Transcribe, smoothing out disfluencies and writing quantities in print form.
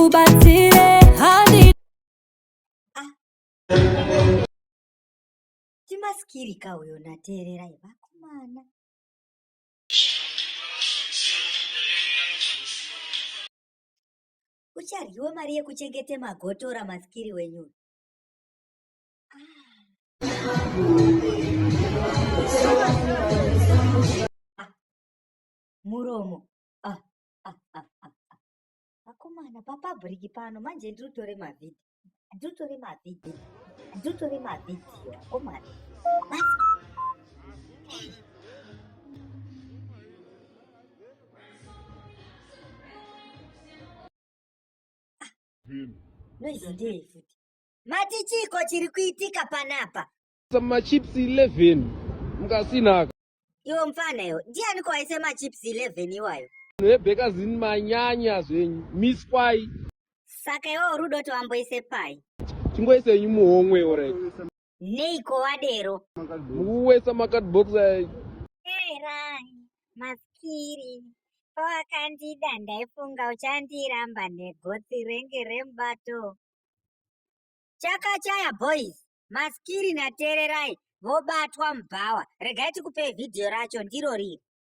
Ndikubatsire handi Ah. Timaskiri ka uyo nateererai vakomana. Ucharyiwa mari yekuchengete magotora maskiri wenyu. Ah. Muromo. Ah, ah, ah, ah. Vakomana papublic pano manje ndiri kutore mavhidhiyo ndiri kutore mavhidhiyo ndiri kutore mavhidhiyo vakomana. Noise ndei futi? Mati chiiko chiri kuitika panapa? Machips 11 mukasinaka. Iwe mfana iwe, ndiani ko waise machips 11 iwayo? Vebhekazini manyanya zvenyu, miswai. Saka iwe uri uda kuti wamboise pai? Chingoise henyu muhomwe alright. Neiko wadero? Mukuwesa macardbox aya. Teerai, maskiri, pawakandida ndaifunga uchandiramba negotsi renge remubato. Chakachaya boys, Maskiri naTeererai vobatwa mubhawa. Regai tikupei vhidhiyo racho ndiro riri.